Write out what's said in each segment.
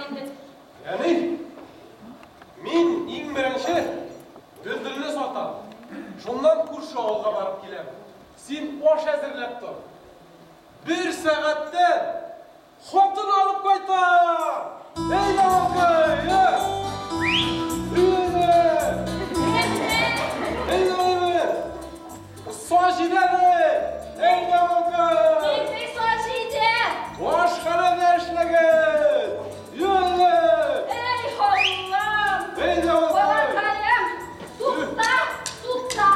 инде. Әни, мин иң беренче Дөлдөлне сатам. Шуннан күрше авылга барып киләм. Син аш әзерләп тор. Бер сәгатьтән хатын алып кайтам! Әйдә, балакай! Әйдә! Әйдә, әйдә! Саҗидәне! Әйдә, балакай! Нинди Саҗидә? Ашханәдә эшләгән! Әйдә! Эй, Аллам! Әйдә, балакай! Балакаем, тукта, тукта,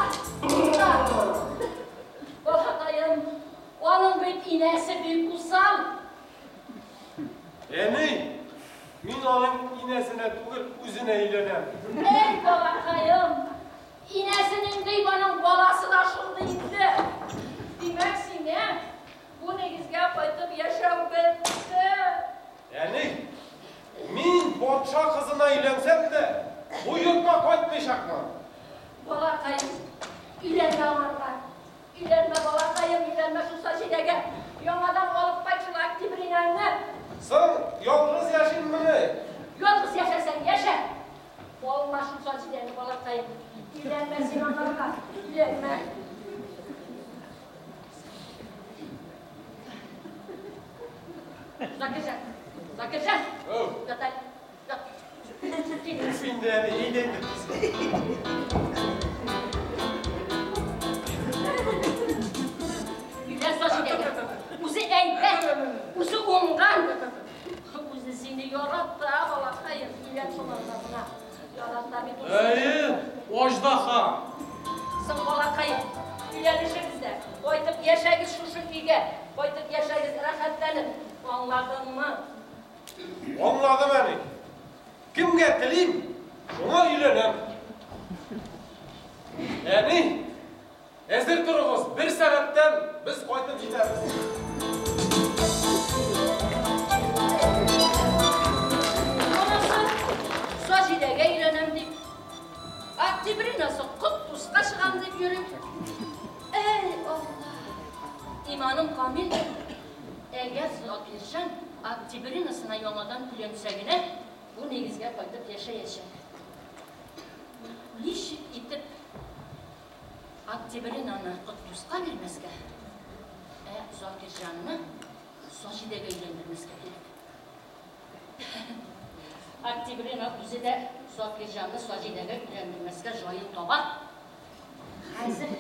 тукта. Балакаем, аның бит инәсе бик усал. Әни, мин аның инәсенә түгел, үзенә өйләнәм. Эй, балакаем, инәсенең ди, аның баласы да шундый инде. Димәк, сиңа бу нигезгә кайтып яшәү бетте. Әни, мин патша кызына өйләнсәм дә, бу йортка кайтмыйчакмын. Балакаем, өйләнмә аңарга. Өйләнмә, балакаем, өйләнмә шул Саҗидәгә. Яңадан алып кайт шул Октябринаңны. Соң, ялгыз яшиммени? Ялгыз яшәсәң, яшә. Алма шул Саҗидәне, балакаем. Өйләнмә син аңарга, өйләнмә. Закирҗан, Закирҗан. Әү. Ят әле, ят. Кит. Уф инде, әни, әйдә инде тиз. Өйлән Саҗидәгә. Үзе әйбәт, үзе уңган. Үзе сине ярата, балакаем. Өйлән шуларга гына. Ярата бит ул сине. Әйе, аждаһа. Соң, балакаем, өйләнешегез дә. Кайтып яшәгез шушы өйгә. Кайтып яшәгез рәхәтләнеп. Аңладыңмы? Аңладым, әни. Кемгә телим, шуңа өйләнәм. Әни, әзер торыгыз, бер сәгатьтән без кайтып җитәбез. Монысы Саҗидәгә өйләнәм дип, Октябринасы Котдуска чыгам дип йөри. Әй, Алла! Иманым камил, әгәр Закирҗан Октябринасына яңадан өйләнсә генә, бу нигезгә кайтып яшәячәк. Ничек итеп Октябринаны Котдуска бирмәскә, ә Закирҗанны Саҗидәгә өйләндермәскә кирәк. Октябрина үзе дә Закирҗанны Саҗидәгә өйләндермәскә җаен таба. Хәзер,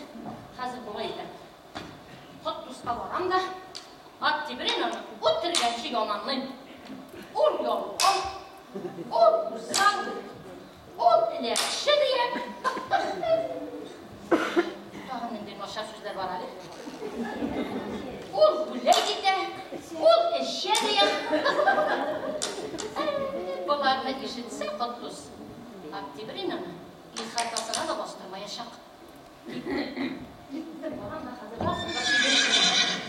хәзер болай итәм. Котдуска барам да, Октябринаны үтергәнче яманлыйм. Ул ялкау, ул усал, ул эләкче диям. Тагын нинди начар сүзләр бар әле. Ул гүләй итә, ул эчә диям. Боларны ишетсә Котдус, Октябринаны ихатасына да бастырмаячак. Киттем, барам да хәзер барсын да сөйләшәм.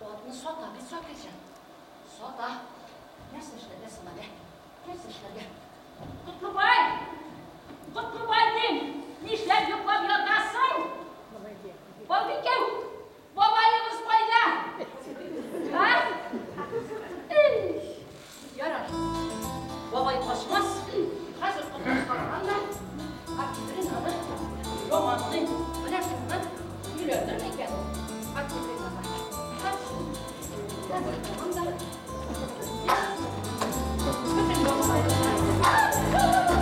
Атны сата бит Закирҗан. Сата. Нәрсә эшләргә соң әле? Нәрсә эшләргә? Котлыбай! Котлыбай дим! Нишләп йоклап ятасың? Балбикә, бабаебыз кайда? Ха? Эй, ярар. Бабай качмас. Хәзер Котдуска барам да, Октябринаны яманлыйм. Менә шуннан өйләнер микән ул Октябринага? Хәзер, хәзер барам да. Бөтен бабайларны.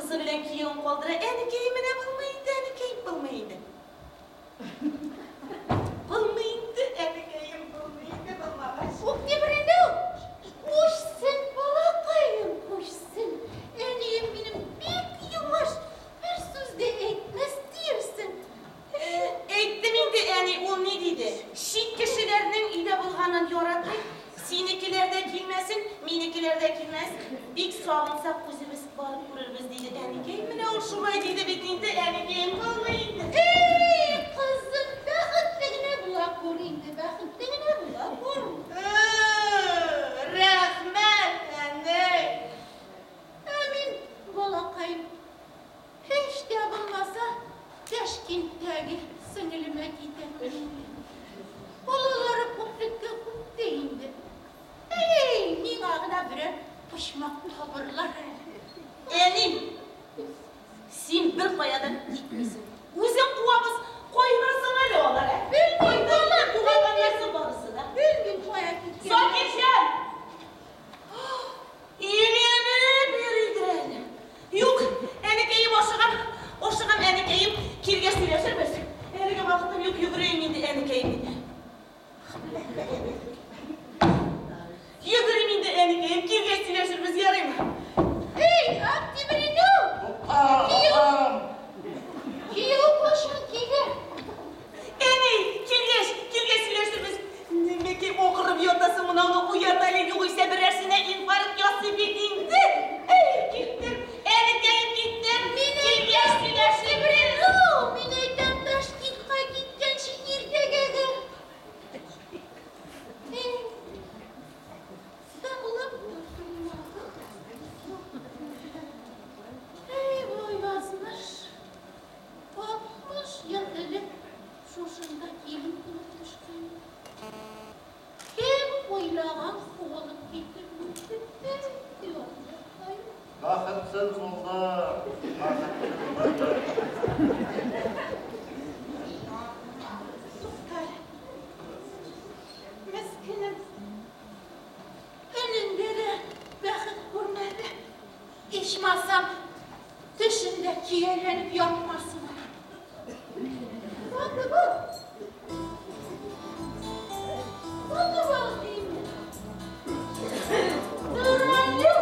Кызы белән киявен калдыра. Әнекәем, менә булмый инде, әнекәем, булмый инде. Булмый инде, әнекәем, булмый инде, булмагач. Октябренең күчсен, балакаем, күчсен. Әнием минем бик юаш, бер сүз дә әйтмәс диярсең. Әйттем инде, әни, ул ни диде? Чит кешеләрнең өйдә булганын яратмый. Синекеләр дә килмәсен, минекеләр дә килмәс. Бик сагынсак, үзебез барып күрербез, диде әникәем. Менә ул шулай диде бит инде, әникәем, булмый инде. Эй, кызым, бәхетле генә була күр инде, бәхетле генә була күр. Рәхмәт, әни. Ә мин, балакаем, һич тә булмаса, Ташкенттәге сеңелемә китәм инде. Балалары күплеккә күп тә инде. Эй, миңа гына берәр почмак табырлар әле. Әни, син беркая да китмисең. Үзең куабыз, кайгырсын әле алар, ә? Белмим, балам, Туганнарсы барысы да. Белмим кая киткән. Закирҗан! Өйләнеп йөридер әле. Юк, әнекәем, ашыгам, ашыгам, әнекәем, килгәч сөйләшербез. Әлегә вакытым юк, йөгерәем инде, әнекәем. Йөгерим инде, әнекәем, килгәч сөйләшербез, ярыймы? Эй, Октябренең! Туктам! Кияү кайчан килә? Әни, килгәч, килгәч сөйләшербез. Нәмәкәй акырып ятасың, монауны уят әле, югыйсә берәрсенә инфаркт ясый бит инде. Әй, киттем, әнекәем, киттем. Килгәч сөйләшербез. Мин әйтәм, Ташкентка киткәнче иртәгәгә. Эй, тыңлап тормады. Эй, бу язмыш. 60 ел элек шушында килен булып төшкән. Кем уйлаган куылып китермен дип. Эй, Бәхетсез булды, бәхетсез булды. Туктале. Мескенем. Өнендә дә бәхет күрмәде. Ичмасам, төшендә көяләнеп ятмасын. Сатыбал. Сатыбал деймен. Тор әле.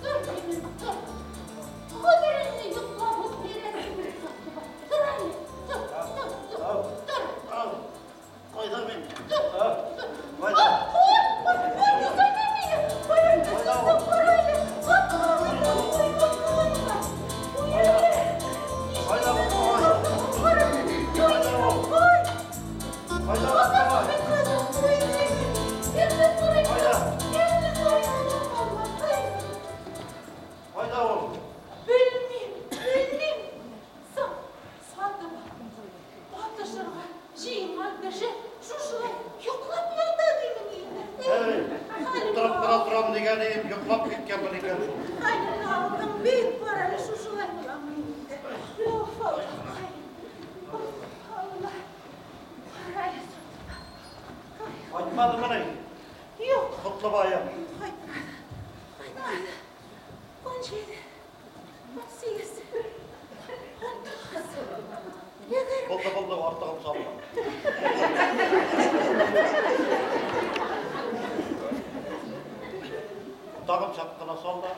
Тор деймен, тор. Гомереңне йоклап үткәрәсең, Сатыбал. Тор әле. Тор, тор, тор, тор. Ау, кайда мин? Тор, А? тор. Кайда? Ой, ой, ой, төзәтә мине. Ой, Кайда ул? ой, ой, ой, ой, ой, ой, ой. Кайда ул? Кайда ул? Кайда ул? Кайда? Кайда ул? Белмим, белмим. Соң, Сатыбал, атышырга җыенган кеше шушылай йоклап ята димен инде. Эй, утырып кына торам дигән идем, йоклап киткәнмен икән шул. Хәлемне алдың бит, бар әле шушылай буламы инде. Оф, Аллакай. Оф, Алла. Бар әле, Сатыбал. Кайтмадымыни? Юк, Котлыбаем. кайтмады. Кайтмады. 17, 18, 19, 20. Булды, булды, артыгын салма. Тагын чак кына сал да.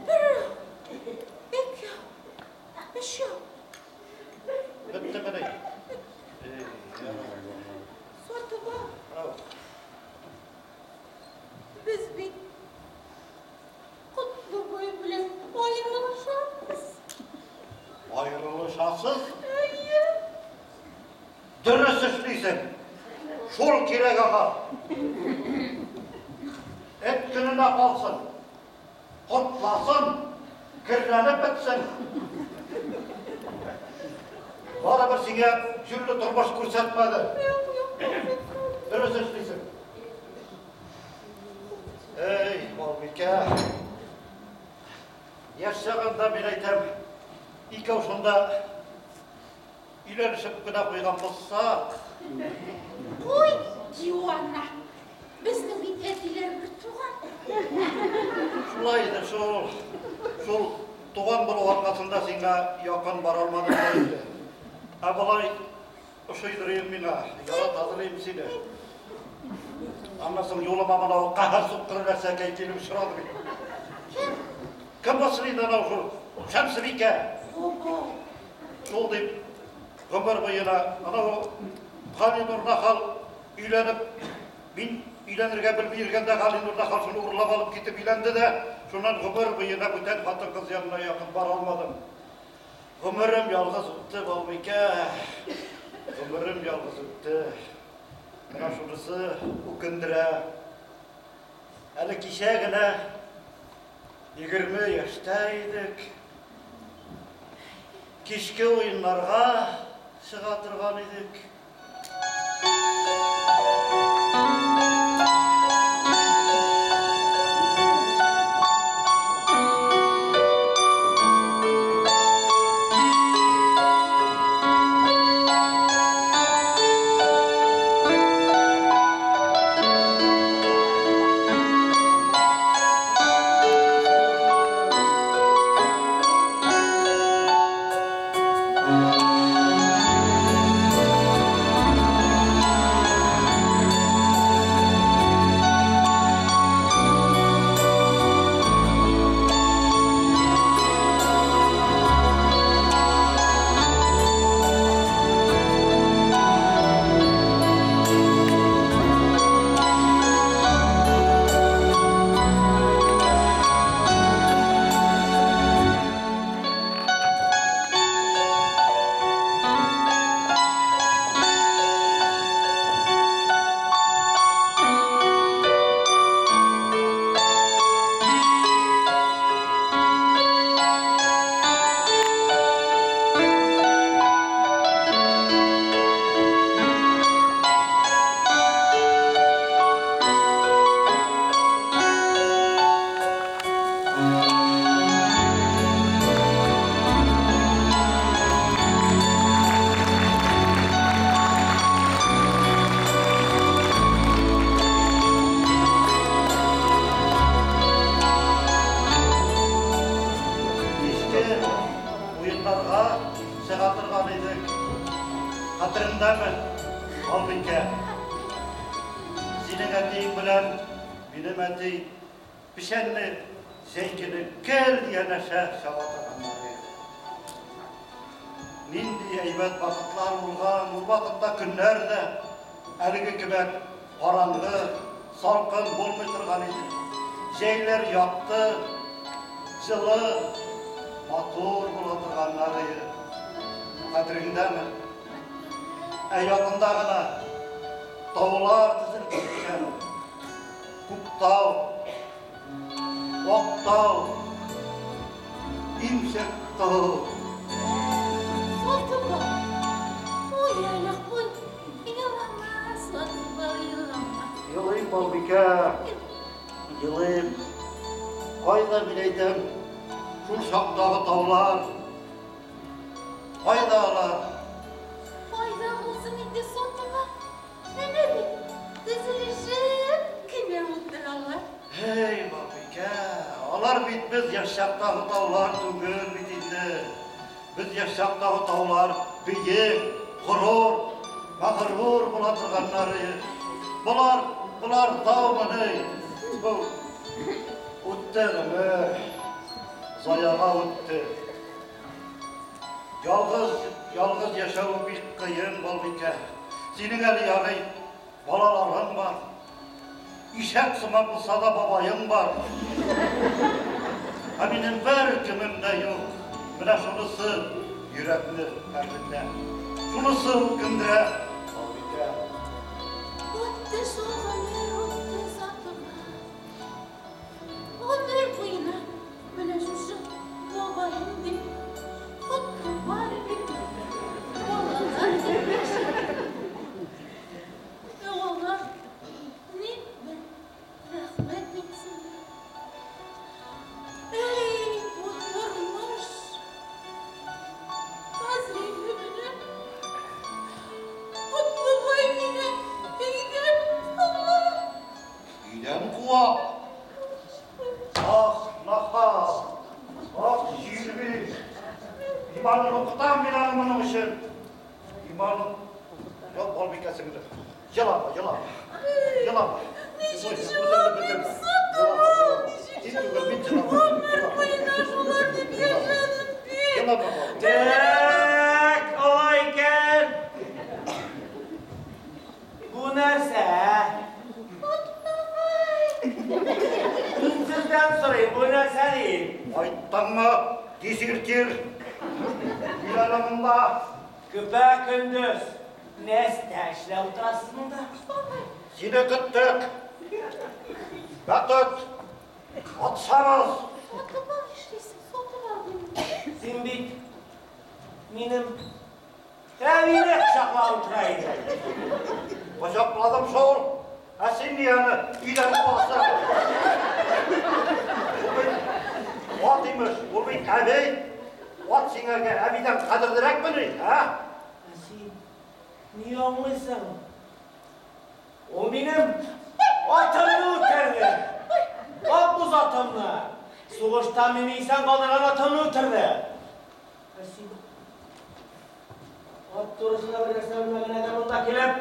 Бер, ике, өчәү. Беттемени? Эй, ярар. Сатыбал, Ау. без бит Котлыбай белән аерылышабыз. Аерылышасыз? Әйе. Дөрес эшлисең. Шул кирәк аңа. Эт көненә калсын. Котласын, керләнеп бетсен. Барыбер сиңа җүнле тормыш күрсәтмәде. Юк, юк, юк. Дөрес эшлисең. Эй, Балбикә. Яшь чагында мин әйтәм, икәү шунда өйләнешеп кенә куйган булсак. Куй, дивана. Безнең бит әтиләр бер туган. Шулай иде шул. Шул туган булу аркасында сиңа якын бара алмадым да инде. Ә болай ошыйдыр идең миңа, яратадыр идем сине. Аннан соң юлыма монау каһәр суккыры нәрсәкәй килеп очрады бит. Кем? Кем булсын инде анау шул Шәмсебикә. Шул дип гомер буена анау Галинур нахал өйләнеп, мин өйләнергә белми йөргәндә Галинур нахал шуны урлап алып китеп өйләнде дә, шуннан гомер буена бүтән хатын-кыз янына якын бара алмадым. Гомерем ялгыз үтте, Балбикә. Гомерем ялгыз үтте. Менә шунысы үкендерә. Әле кичә генә 20 яшьтә идек. Кичке уеннарга чыга торган идек. Кичке уеннарга чыга торган идек. Хәтереңдәме, Балбикә? Синең әтиең белән минем әти печәнне җәй көне гел янәшә чаба торганнар иде. Нинди әйбәт вакытлар булган, ул вакытта көннәр дә әлеге кебек караңгы, салкын булмый торган иде. Җәйләр якты, җылы, матур була торганнар иде. Хәтереңдәме? Ә якында гына таулар тезелеп киткән. Күктау, Актау, Имчәктау. Сатыбал, куй әле, куй. Елама, Сатыбал, елама. Елыйм, Балбикә, елыйм. Кайда, мин әйтәм, шул чактагы таулар? Кайда алар? Кайда булсын инде, Сатыбал? Менә бит, тезелешеп кенә утыралар. Һей, Балбикә, алар бит без яшь чактагы таулар түгел бит инде. Без яшь чактагы таулар биек, горур, мәгърур була торганнар иде. Болар, болар таумыни? Бу үтте гомер, заяга үтте. Ялгыз, ялгыз яшәү бик кыен, Балбикә. Синең әле ярый балаларың бар. Ишәк сыман булса да бабаең бар. Ә минем бер кемем дә юк. Менә шунысы йөрәкне әрнетә. Шунысы үкендерә, Балбикә. Үтте шул гомер, үтте, Сатыбал. Гомер буена менә шушы бабаем дип, Котлыбай дип, балалар дип яшәдем. Ә алар ни бер рәхмәт әйтсеннәр. Әй, бу тормыш! Хәзер инде менә Котлыбай мине өйдән куа. Өйдән куа? Ах, Иманын укытам мин аны моның өчен. Иманын... Юк, Балбикә сеңлем. Елама, елама. Елама. Ничек җыламыйм, сатып Ничек җыламыйм? Гомер буена шулар дип яшәдем бит. Елама, Балбикә. Так, алай икән. Бу нәрсә? Мин сездән сорыйм, бу нәрсә дип? Кайттыңмы, дезертир? Кил әле монда. Көпә-көндез нәрсә эшләп утырасыз монда? Сине көттек. Бәкыт, атсамыз. Сатып ал эшлисең, сатып ал дим. Син бит минем әбине кочаклап утыра идең. Кочакладым шул. Ә син ни аны өйдән куасың? Ул бит ат имеш, ул бит әби. Ат сиңәргә әбидән кадерлерәкмени, ә? Ә син ни аңлыйсың? Ул минем атымны үтерде. Акбүз атымны. Сугышта мине исән калдырган атымны үтерде. Ә син ат турысында бер нәрсә белмәгән адәм монда килеп,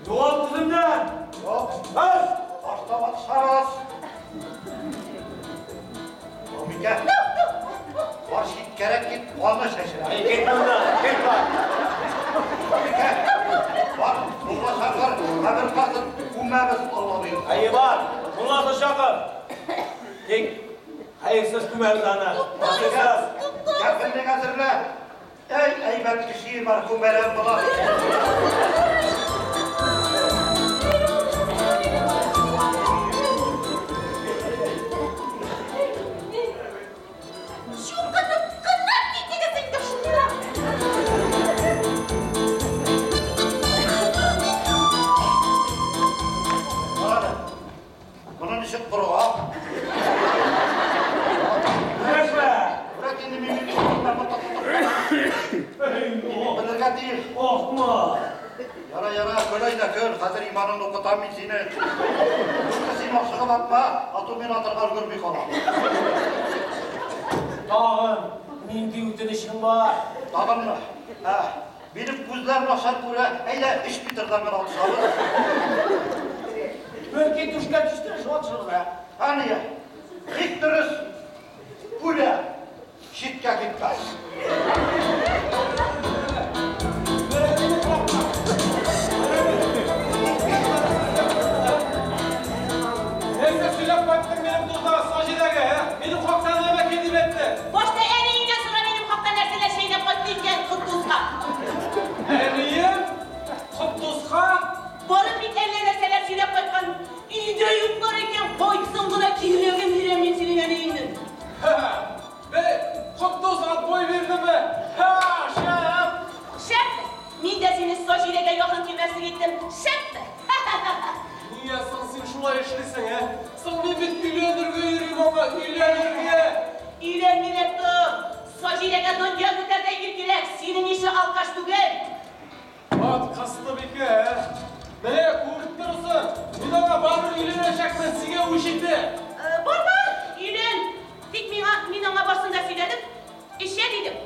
югал күземнән! Юк, Без! башлап атышабыз. Балбикә, бар читкәрәк кит, каны чәчрә. Әй, кит моннан, кит бар! Балбикә, бар, мулла чакыр, кабер казып, күмәбез, Алла боерса. Әйе, бар, мулласын чакыр. Тик хәерсез күмәбез аны. Балбикә, Хәерсез. кәфенлек әзерлә. Әй, әйбәт кеше мәрхүм әрәм була. Чукынып кына китегез инде шунда. Бар, моны ничек корыга? Көрәшмә! Bırak инде мин белергә тиеш. Ахмак! Яра, яра, көл әйдә, көл. Хәзер иманыңны укытам мин сине. Юкса син ашыгып атма, а то мин атырга өлгерми калам. Тагын нинди үтенечең бар? Тагынмы? Ә, минем күзләр начар күрә. Әйдә, 3 метрдан гына атышабыз. Бәлки түшкә төштереш атышырбыз, ә? Әния, бик дөрес. Пуля читкә китмәс. Нәрсә сөйләп кайттың минем турыда Саҗидәгә, ә? Минем хакта нәмә дип әйтте? Башта әниеңнән сора минем хакта нәрсәләр сөйләп кайтты икән Котдуска. Әнием? Котдуска? Барып бит әллә нәрсәләр сөйләп кайткан. Өйдә юклар икән, кайтсын гына кирәген бирәм мин синең әниеңнең. Бе, Котдус отбой бирдеме? Ха, шәп! Шәп! Мин дә сине Саҗидәгә якын килмәслек иттем. Шәп! Нигә соң син шулай эшлисең, ә? Соң мин бит өйләнергә йөрим аңа, өйләнергә! Өйләнмиләр тор. Саҗидәгә дөнья күтәрдәй ир кирәк. Синең ише алкаш түгел. Ат Кыстыбикә, ә? Менә күреп торасың. Мин аңа барыбер өйләнәчәкмен, сиңа үч итә. Бар, бар, өйлән. Тик миңа, мин аңа барсын да сөйләдем. Эчә дидем.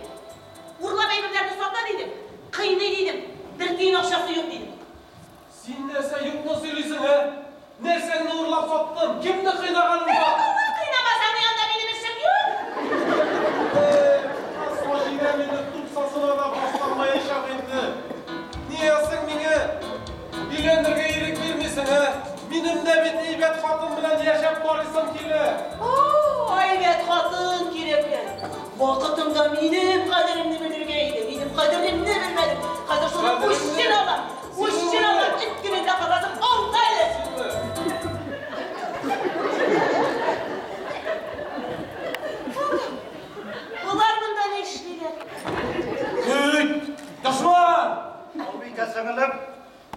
Урлап әйберләрне сата дидем. Кыйный дидем. Бер тиен акчасы юк дидем. Син нәрсә юкны сөйлисең, ә? Нәрсәңне урлап саттым? Кемне кыйнаганың бар? Алла кыйнамасаң, анда минем эшем юк. Саҗидә мине тупсасына да бастырмаячак инде. Нигә соң миңа өйләнергә ирек бирмисең, ә? Минем дә бит әйбәт хатын белән яшәп карыйсым килә. О, әйбәт хатын кирәк. Вакытында минем кадеремне белергә иде. Минем кадеремне белмәдем. Хәзер шуны үчен алам. Үчен алам. Эт кебек каласың. Алда әле. Болар монда ни эшлиләр? Көт! Дошман! Балбикә сеңелем,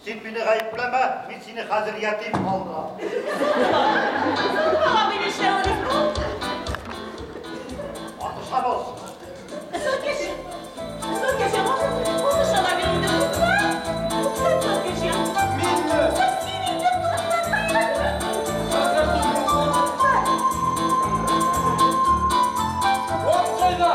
син мине гаепләмә, мин сине хәзер ятим калдырам. Сатып ала мине эшләвегез бу. Атышабыз. Сакеше. Сакеше, атышалар инде. Тукта. Тукта, Сакеше. Минме? Син инде тукта. Хәзер Тукта. Ат кайда?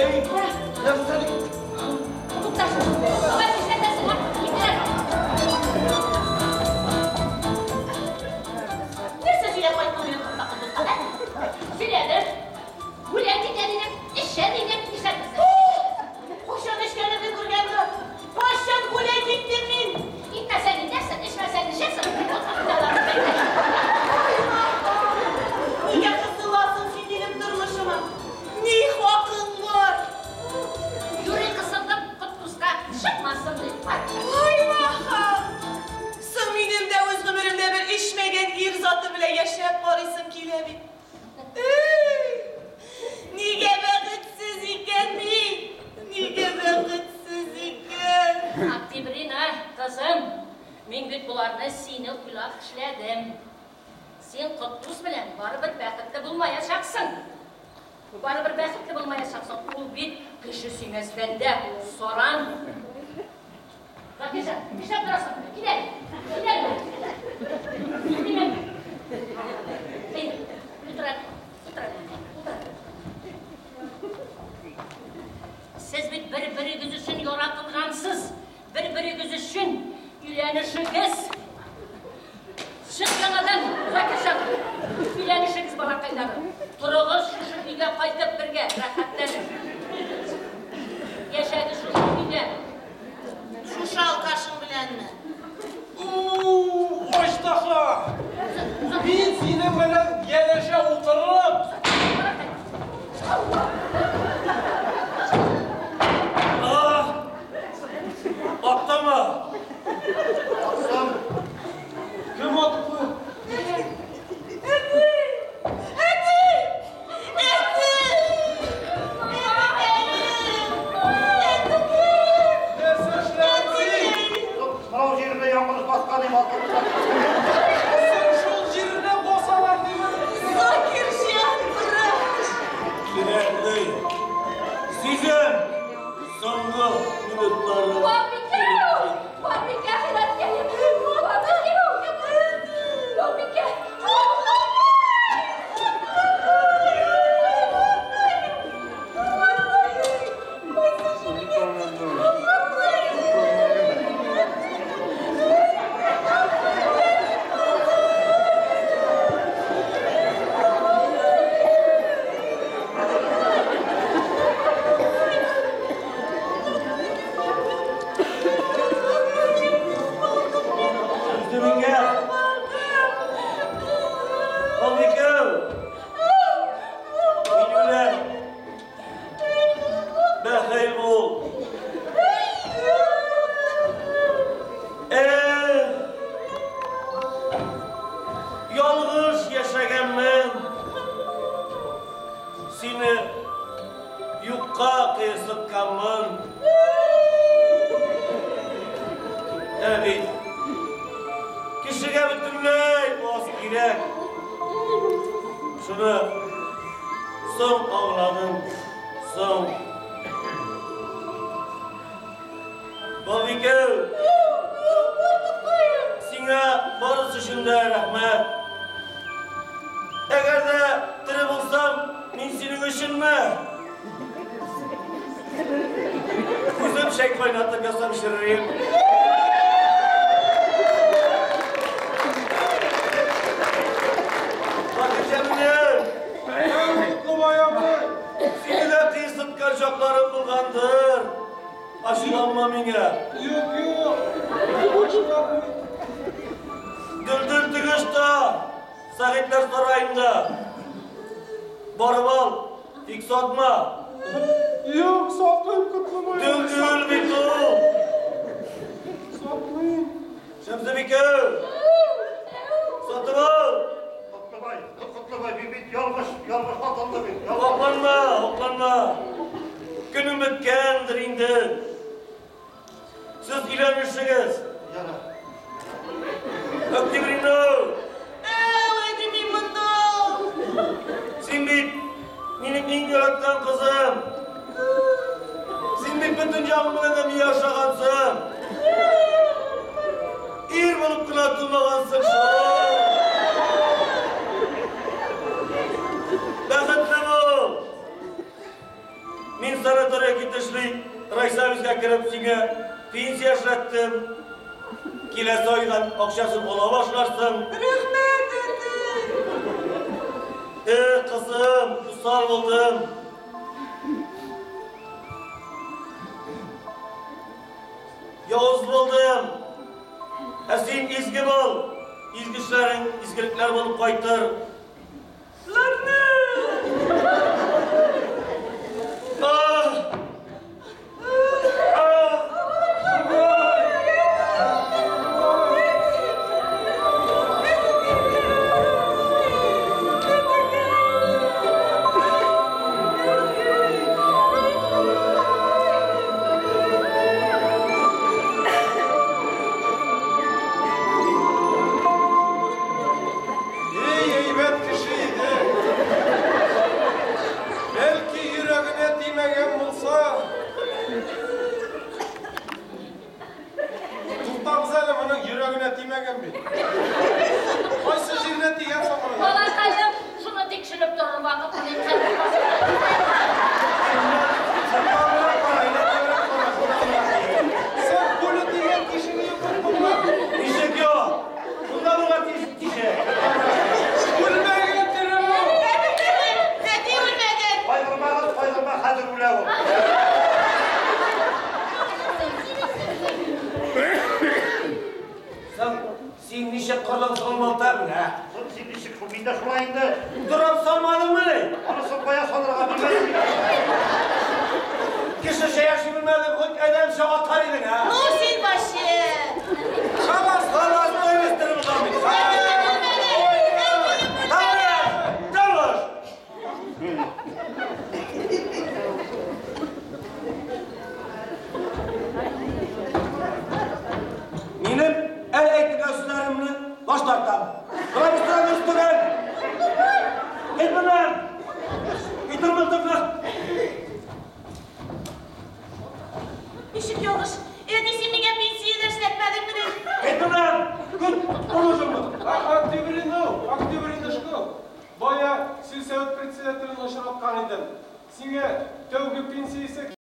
Әй, нәрсә? Тукта. Бабай, нишләтәсең, а? Китәр. Нәрсә сөйләп кайттың минем турында, Котдуска, ә? Сөйләдем. Гүлән китә дидем, эчә дидем, нишләтәсең? Кайчан эчкәнемне күргән юк. Кайчан гулять иттем мин? Итмәсәң итәрсең, эчмәсәң эчәрсең. Нигә кысыласың син минем тормышыма? Ни хакың бар? Юри кысылдым, Котдуска чыкмасын дип. Ай, нахал! Соң минем дә үз гомеремдә бер эчмәгән ир заты белән яшәп карыйсым килә бит. Эй! Нигә бәхетсез икән мин? Нигә бәхетсез икән? Октябрина, кызым, мин бит боларны сине уйлап эшләдем. Син Котдус белән барыбер бәхетле булмаячаксың. Барыбер бәхетле булмаячаксың. Ул бит кеше сөймәс бәндә, саран. Закирҗан, нишләп торасың? Кил әле, кил әле. Димәк. Әйдә, утыр әле, утыр әле, утыр. Сез бит бер-берегез өчен яратылгансыз. Бер-берегез өчен өйләнешегез. Чык яңадан, Закирҗан. Өйләнешегез, балакайларым. Торыгыз шушы өйгә кайтып бергә, рәхәтләнеп. Яшәгез шушы өйдә. Шушы алкашың беләнме? У, Аждаһа! Мин синең белән янәшә утырып, А! Аттымы? Атсам, кем атты? Әти! Әти! Әти! Нәрсә эшләдең син? Мынау җиренә яңгыр баскан идем, алтын. Син шул җиренә басалар димен. Закирҗан, врач! Кирәкми. Сизәм. Соңгы минутлары. Бабикә! Бабикә, хәләткәем! Бабикә! Бабикә! Үземеңгә. Бабикә. Мин үләм. Бәхил бул. Эх! Ялгыш яшәгәнмен. Сине юкка кыерсытканмын. Ә бит кешегә бөтенләй аз кирәк. Шуны соң аңладым, соң. Бабикә, сиңа барысы өчен дә рәхмәт. Әгәр дә тере булсам, мин синең өченме? Үзем чәй кайнатып ясап эчерер. Бакырҗаным, Котлыбай абый! сине дә кыерсыткан чакларым булгандыр. Ачуланма миңа. Юк, юк. Ачуланмыйм. Дөлдөл тегештә, Сәгыйтьләр сараенда. Барып ал, тик сатма. Юк, сатмыйм, Котлыбай абый. Дөлдөл бит ул. Сатмыйм. Шәмсебикә, сатып ал. Котлыбай, Котлыбай, мин бит ялгыш, ялгыш атылды бит. Ялгыш. Акланма, акланма. Көнем беткәндер инде. Сез өйләнешегез. Яра. Октябрина, Әу, әти, мин монда! син бит минем иң яраткан кызым. Син бит бөтен җаның белән дә миңа ошагансың. Ир булып кына тумагансың шул. Бәхетле бул. Мин сине килешли, райсовецка кереп сиңа пенсия эшләттем. Киләсе айдан акчасын ала башларсың. Рәхмәт, әти. Кызым, усал булдым. Явыз булдым. Ә син изге бул. Изге эшләрең изгелекләр булып кайтыр. Ларны! Ah! Ah! Ey, әйбәт кеше иде. Бәлки йөрәгенә тимәгән булса. Туктагыз әле, моның йөрәгенә тимәгән бит. Кайсы җиренә тигән соң моның? Балакаем, шуны тикшереп торыр вакыт минем хәзер. Син пуля тигән тишеге юк монда. Ничек юк? Шунда булган тишек. Үлмәгән тере бу. Әти үлмәгән. Кайгырмагыз, кайгырма, хәзер үлә ул. Син, син ничек кырдың соң мылтыгын, ә? Соң син ничек шул, мин дә шулай инде. Торып салмадыңмыни? Анысын кая салырга белмәдем. Кешечә яши белмәдең, хоть адәмчә атар идең, ә? Ну син вообще. Халас, Халас, өстереп узамын. Тавыш! Минем әле әйтелгән сүзләремне баш тартам. Болай өстенә дөрес түгел. Кит моннан! Китер мылтыкны! Ничек ялгыш? Әти, син миңа пенсия дә эшләтмәдеңмени? Кит моннан! Кит! Положим! Октябрину, Октябринушку. Бая сельсовет председателен очраткан идем. Сиңа тәүге пенсиясе